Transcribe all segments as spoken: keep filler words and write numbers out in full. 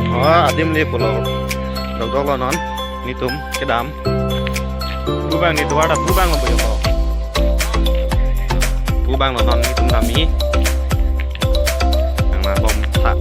Oh, adim le pulo. Dokdok lo non, netum kedam. Pu abang ne tovar ta pu abang lo puyo ko. Pu abang lo non, netum damji. Nang malom tha.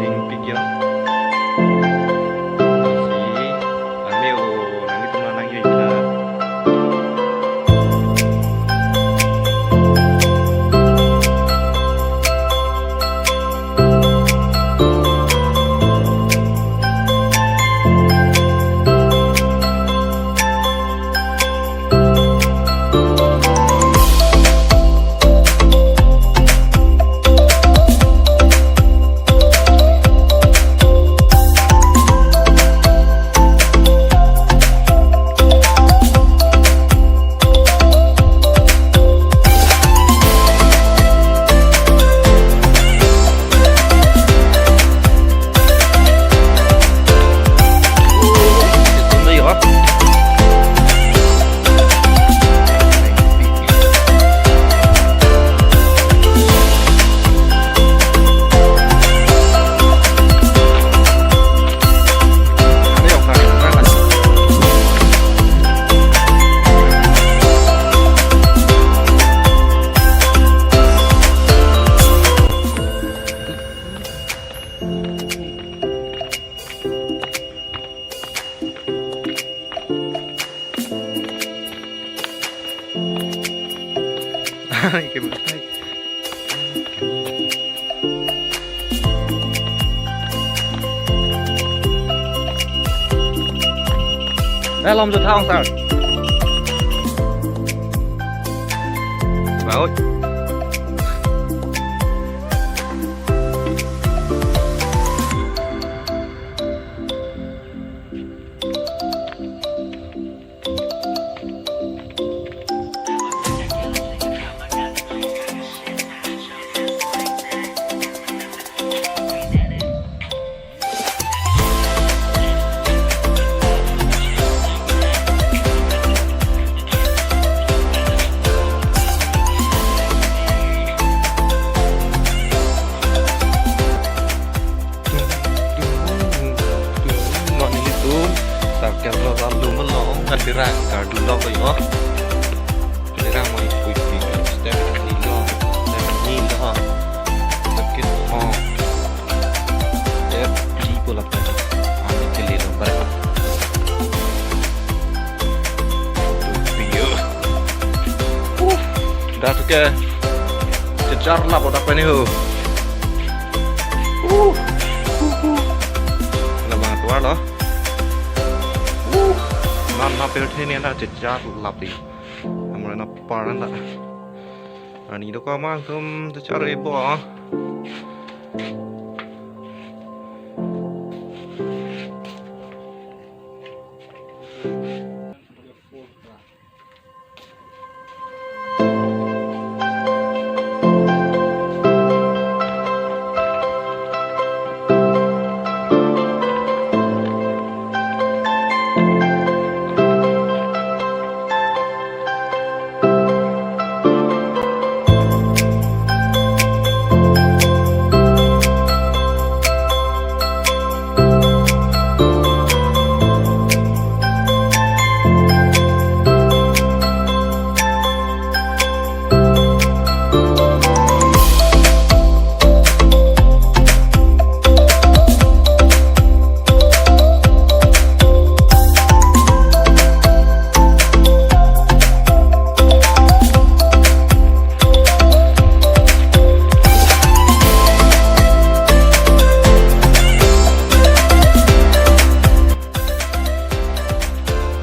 Dingpik ya. Si, ame o, nangli tuma nang yo ita. Dah lom jutha ong sar. Baut. Kardu lo ko yo. Lerang mo ipui pui. Step ni lo. Step ni lo. Step kit mo. Step ni po lapen. Ani kele lo bare. Pui yo. Uh, dah tu ke. Cecar lah bodak pani ho. Uh. Uh, uh. Lamang tuar lo. Uh, non na pirthe ni na cecar lapi. Amra na paran da. Ani do ko mang tum cecar ibo.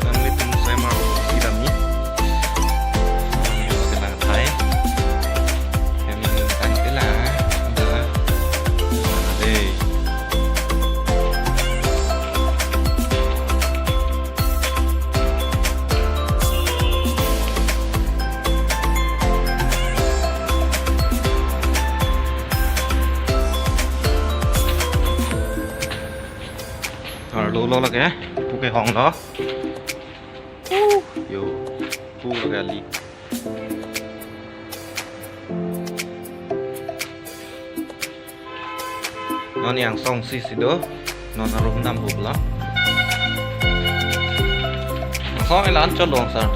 Kami tum saya mau sidam ni. Kami mau ke lang thai. Kami tang ke lang. Dah. Deh. Arlo lo lake, pu kehong lo. Uh, yo, pu lake ali. Non angsong si si do, non arum dam buk lo. Angsong ilan cholong sir.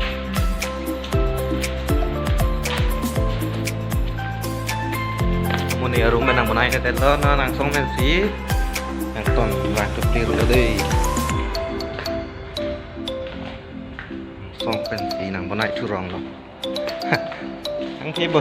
Muni arum menang menai ne tet lo, non angsong men si. Nangton rang tutir lo dei. Angsong pen si nang bonai churong lo. Ang thebo.